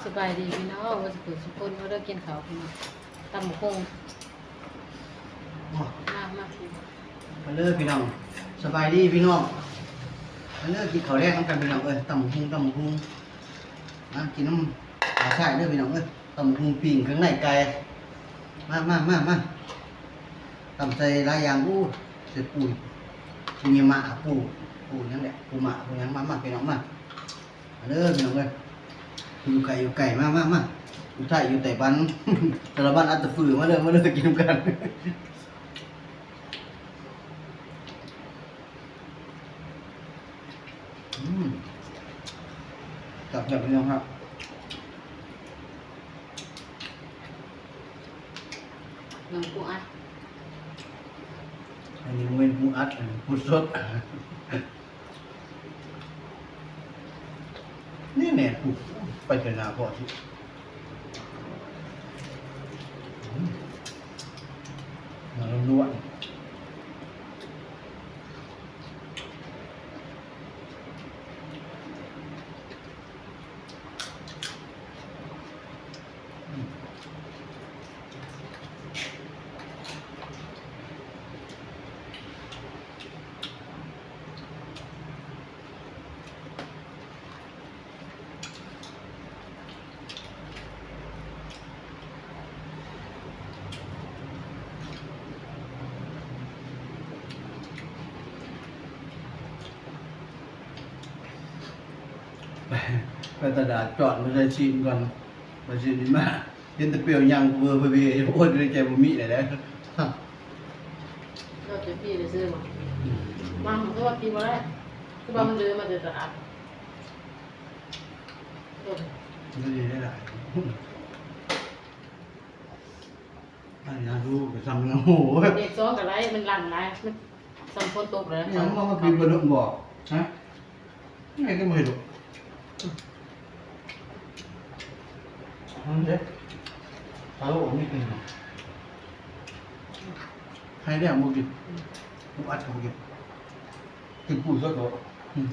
ສະບາຍດີພີ່ນ້ອງ ເບິດສູ່ຜູ້ສູ່ຄົນ ມາເດີກິນເຂົ້າພີ່ນ້ອງ ຕຳບັກຫຸ່ງ ມາ ມາກິນ ມາເດີພີ່ນ້ອງ ສະບາຍດີພີ່ນ້ອງ ມາເດີກິນເຂົ້າແລງນຳກັນພີ່ນ້ອງເອີຍ ຕຳບັກຫຸ່ງ ຕຳບັກຫຸ່ງ ມາກິນນຳຕາຊາຍເດີພີ່ນ້ອງເອີຍ ຕຳບັກຫຸ່ງປີ້ງເຄື່ອງໃນໄກ່ ມາ ມາ ມາ ມາ ຕຳໃສ່ຫຼາຍຢ່າງ ໂອ້ ໃສ່ປູ ປູຍາມະ ປູ ປູຫຍັງແຫຼະ ປູໝາກ ປູຫຍັງ ມາ ມາ ພີ່ນ້ອງມາ ມາເດີພີ່ນ້ອງເອີຍ ຢູ່ໄກ ຢູ່ໄກ ມາ ມາ ມາ ຢູ່ໄທ ຢູ່ໄຕ້ຫວັນ ສາລະວັນ ອັດຕະປື ມາເດີ ມາເດີ ກິນນຳກັນ ອືມ ແຊບໆ ພີ່ນ້ອງ ຄັກ ໜຶ່ງປູອັດ ອັນນີ້ບໍ່ແມ່ນປູອັດ ອັນນີ້ປູສົດ. ນີ້ແນ່ ປູ ໄປເທື່ອໜ້າພໍ້ຊິ ອືມ ໜ້າລ້ວນໆ. ໄປຕະຫຼາດຈອດມາໄດ້ຊີ້ນກ່ອນ ໄປຊີ້ນມາ ເຫັນແຕ່ເປ້ຍຍ່າງເວີເວ ໂອ້ຍ ໃນໃຈບໍ່ມີແລ້ວ ເຮົາຈະປີ້ໄດ້ຊື້ບໍ່ ອືມ ມາ ເຮົາກໍວ່າກິນບໍ່ໄດ້ ຄືວ່າມັນເດີມາແຕ່ຕະຫຼາດ ມັນດີໄດ້ຫຼາຍ ອັນນີ້ດູໄປຊຳເນື້ອໝູ ເດັກສອງກໍໄດ້ ມັນຫຼັ່ງຫຼາຍ ມັນຊຳຝົນຕົກແລ້ວ ນີ້ມັນມາປີເບິ່ງບໍ່ ຮະ ນີ້ກໍບໍ່ເຫັນດອກ ນັ້ນເດ້ ຕາໂລມີກິນ ໃຫ້ແລ້ວບໍ່ກິນ ອືມ ປູອັດກໍບໍ່ກິນ ກິນປູສົດໂລດ ອືມ.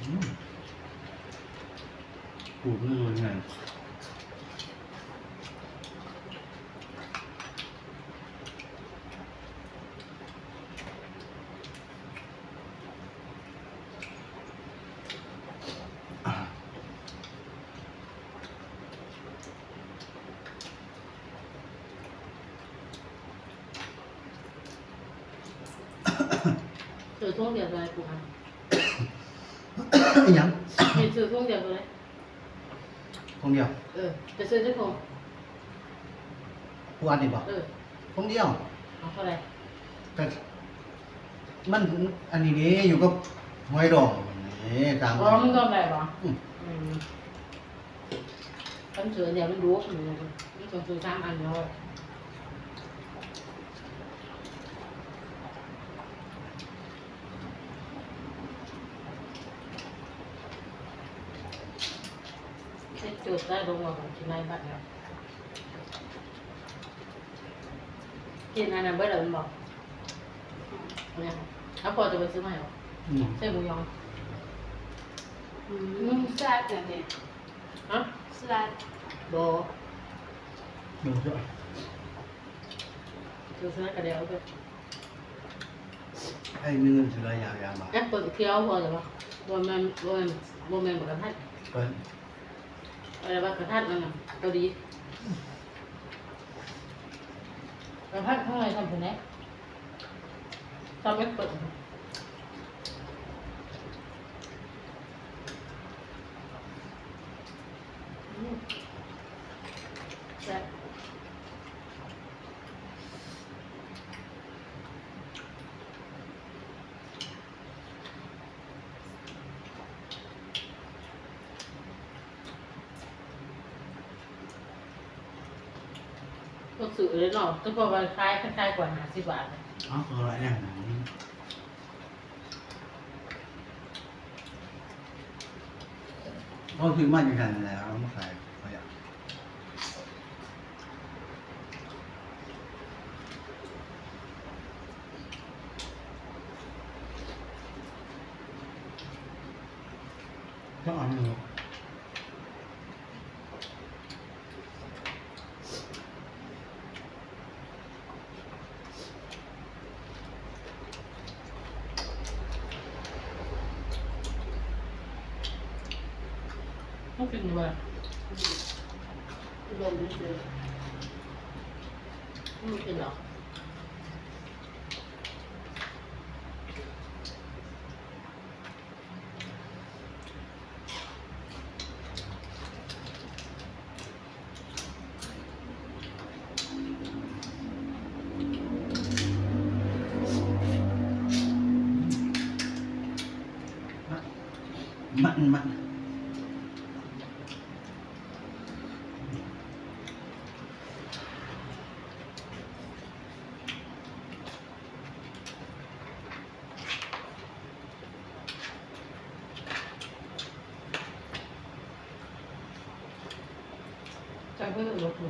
ອືມ ປູມັນໜ່ວຍໃຫຍ່ ຊື້ຖົງດຽວເທົ່າໃດປູອັດ ອີຫຍັງ? ເຫັນຊື້ຖົງດຽວເທົ່າໃດ? ຖົງດຽວ ເອີ ຈະຊື້ຈັກຖົງ? ປູອັດນີ້ບໍ່? ເອີ ຖົງດຽວ ເອົາເທົ່າໃດ? ກໍມັນອັນນີ້ເດ້ ຢູ່ກັບຫອຍດອງນີ້ ຕາມ ອໍ ມັນດອງໄດ້ບໍ່? ອືມ ອືມ. ຄັນເສືອດຽວມັນດຸ ມັນຕ້ອງຊື້ສາມອັນເນາະ ເຮັດໂຈດໄດ້ ລົງວ່າຂອງກິນໄດ້ບັດແລ້ວ ກິນອັນນັ້ນເບິດແລ້ວແມ່ນບໍ່? ເອົາພໍ່ຈະໄປຊື້ມາໃຫ້ບໍ່? ອືມ ໃສ່ໝູຢອງ ອືມ ສະຫຼາດແບບນີ້ ຮະ? ສະຫຼາດ ບໍ່ ບໍ່ສະຫຼາດ ຊື້ສະຫຼາດກະໄດ້ເອົາໄປ ໃຫ້ມີເງິນຊື້ຫຼາຍຢ່າງ ຢ່າງມາ ແອັບເປິ້ນຂຽວພໍແລ້ວບໍ່? ບໍ່ແມ່ນ ບໍ່ແມ່ນ ບໍ່ແມ່ນບັກກະທັນ ເອີ ເອີ ບັກກະທັນນັ້ນນະ ເກົາຫຼີ ກະທັນຂ້າງໃນສ່ຳພຸ້ນແຫຼະ ສ່ຳແອັບເປິ້ນ ອືມ ແຊບ. ເ ບໍ່ຊື້ເລີຍເນາະ ກໍເພາະວ່າຂາຍ ຂາຍກວ່າຫ້າສິບບາດ. ເອົາ ກໍວ່າແນວນັ້ນ ເຂົາຊື້ມາຈັ່ງຊັ້ນແຫຼະ ເອົາມາຂາຍ ຂ້ອຍຢາກ ເຈົ້າເອົາແນວ ເຮົາກິນຢູ່ບໍ່ລະ? ລົມຊື່ໆ ບໍ່ກິນດອກ. ມັນ ມັນ ມັນ ໃສ່ເບີດລົດຢູ່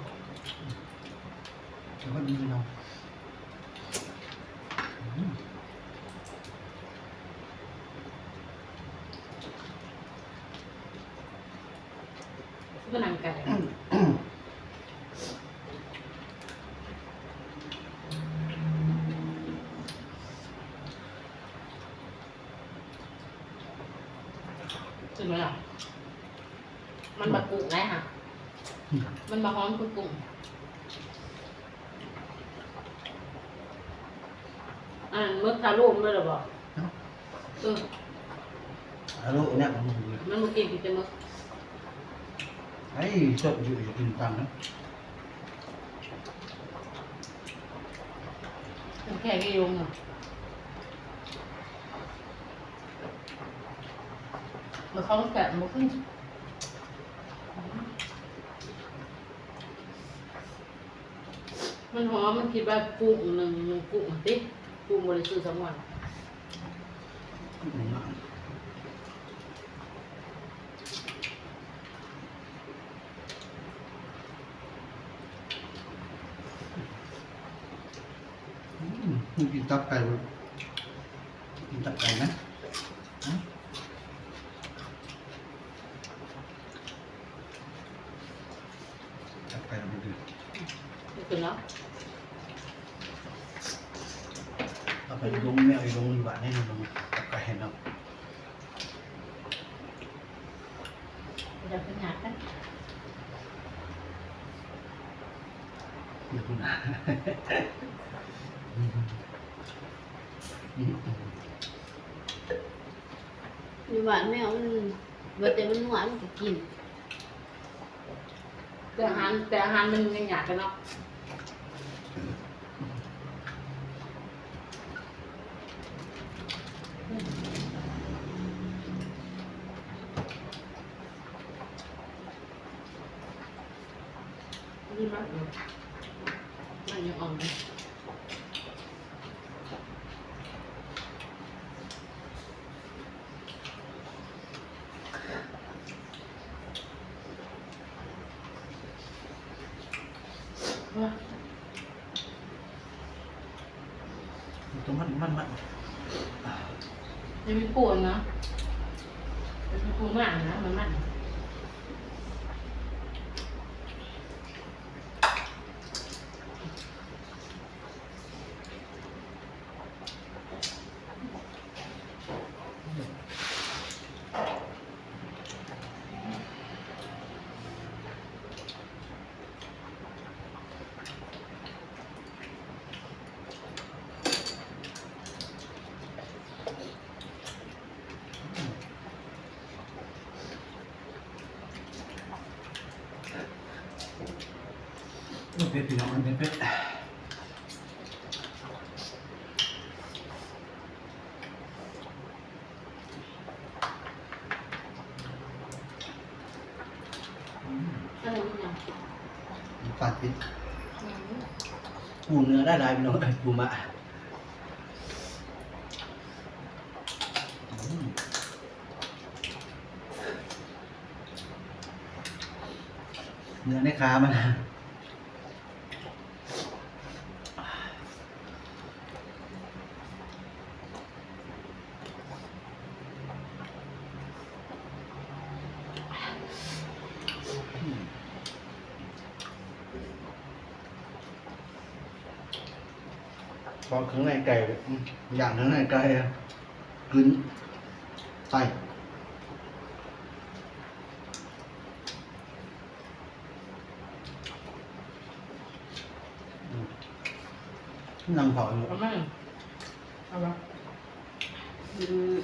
ແຕ່ວ່າດີເນາະ ອືມ. ຄືໜັງໄກ່ ເຫັນບໍ່ລະ? ມັນບໍ່ກຸ້ງໄດ໋ຫະ ອືມ ມັນບໍ່ຫອມຄືກຸ້ງ. ອັນໝຶກທາໂຣມເລີຍລະບໍ່? ເອີ ທາໂຣແນວຂອງມັນ ມັນບໍ່ກິນແຕ່ໝຶກ ໄອ້ສົດຢູ່ ຢາກກິນຕຳນະ ແຂກອີ່ລົງນະ ແລ້ວເຂົາແກະບໍ່ຂຶ້ນ. ມັນຫອມ ມັນຄິດວ່າກຸ້ງໜຶ່ງ ກຸ້ງຫັ້ນຕິ ກຸ້ງບໍ່ໄດ້ຊື້ສາມວັນ. ອືມ ກິນຕັບໄກ່ບໍ່? ກິນຕັບໄກ່ນະ ຮະ? ຕັບໄກ່ລະມັນດີ ບໍ່ເປັນເນາະ ເອົາໄປລົງແມວຢູ່ໂຮງບານໃຫ້ມັນລົງ ຕັບໄກ່ເນາະ ຢ່າໄປຫຍັກກັນ ຢູ່ບ້ານແມວມັນ ວ່າແຕ່ມັນນວນມັນກໍກິນ ແຕ່ອາຫານ ແຕ່ອາຫານມັນຍັງຍາກເນາະ ດີມາກເລີຍ ມັນຍັງອ່ອນເລີຍ. ໂຕມັນ ມັນ ມັນ ຍັງມີປູນນະ ຍັງມີປູນມານະ ມັນ ມັນ. ເຜັດ ພີ່ນ້ອງ ເຜັດ ເຜັດ. ອືມ ອັນນີ້ຫຍັງ? ນ້ຳຕານປີບ. ອືມ ປູເນື້ອໄດ້ຫຼາຍ ພີ່ນ້ອງເອີຍ ປູມ້າ ອືມ ເນື້ອໃນຂາມັນ. ເຄາະເຄື່ອງໃນໄກ່ ອືມ ຢ່າງເຄື່ອງໃນໄກ່ ອືມ ໄປ. ອືມ ນັ່ງເຜົາຢູ່ ເອົາມາ ເອົາບໍ່? ອືມ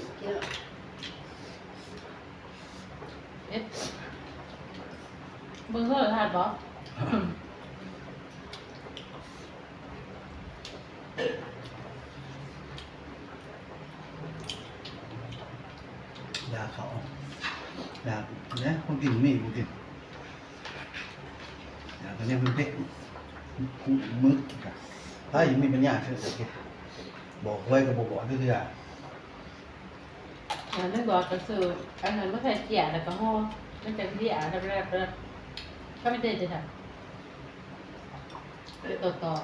ເຮັດ ເບິ່ງໂທລະທັດບໍ່? ຢາເຂົ້າ ຢາເດ້ ຄົນກິນມີບໍ່ກິນ ຢາກະແນວເຜັດໆ ມື້ກະ ໃຜມີປັນຍາຊື້ ບອກຫວຍກະບໍ່ບອກຈັກເທື່ອ. ເອີ ມັນບອກກະຊື້ ອັນນັ້ນມາໃສ່ເຈ້ຍ ແລ້ວກະຫໍ່ ມັນຈັ່ງຊິອາ ແລ້ວ ແລ້ວ ແລ້ວ ເຂົາໄປເຮັດຈັ່ງຊັ້ນ ໄປຕໍ່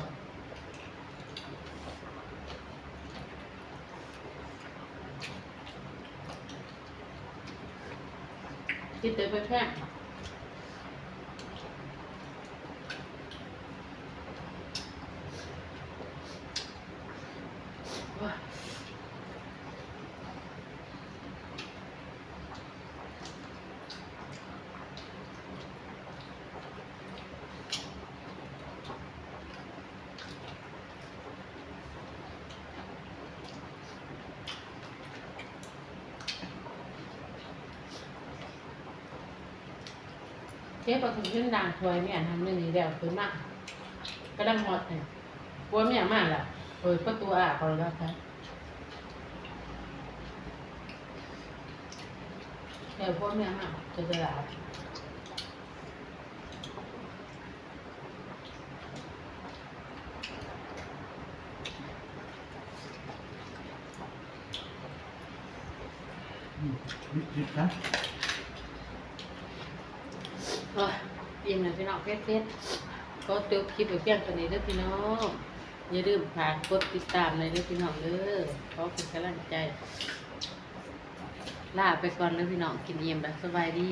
ໆ ກິນແຕ່ແພງໆ. ເຈັບເອົາທຸກເຫັນດ່າງຖ້ວຍແມ່ນຫັ້ນ ມື້ນີ້ແລ້ວຄືນມາ ກຳລັງຮອດນີ້ ຜົວເມຍມາແລ້ວ ເປີດປະຕູອ້າເຂົາແລ້ວ ແລ້ວຜົວເມຍມາ ເປັນຕະຫຼາດ. ອືມ ໂອ້ຍ ອີ່ມແລ້ວພີ່ນ້ອງ ເຜັດໆ ຂໍຈົບຄລິບໄວ້ພຽງເທົ່ານີ້ເດີພີ່ນ້ອງ ຢ່າລືມຝາກກົດຕິດຕາມແດ່ເດີພີ່ນ້ອງເດີ ຂໍເປັນກຳລັງໃຈ ລາໄປກ່ອນເດີພີ່ນ້ອງ ກິນອີ່ມແລ້ວ ສະບາຍດີ.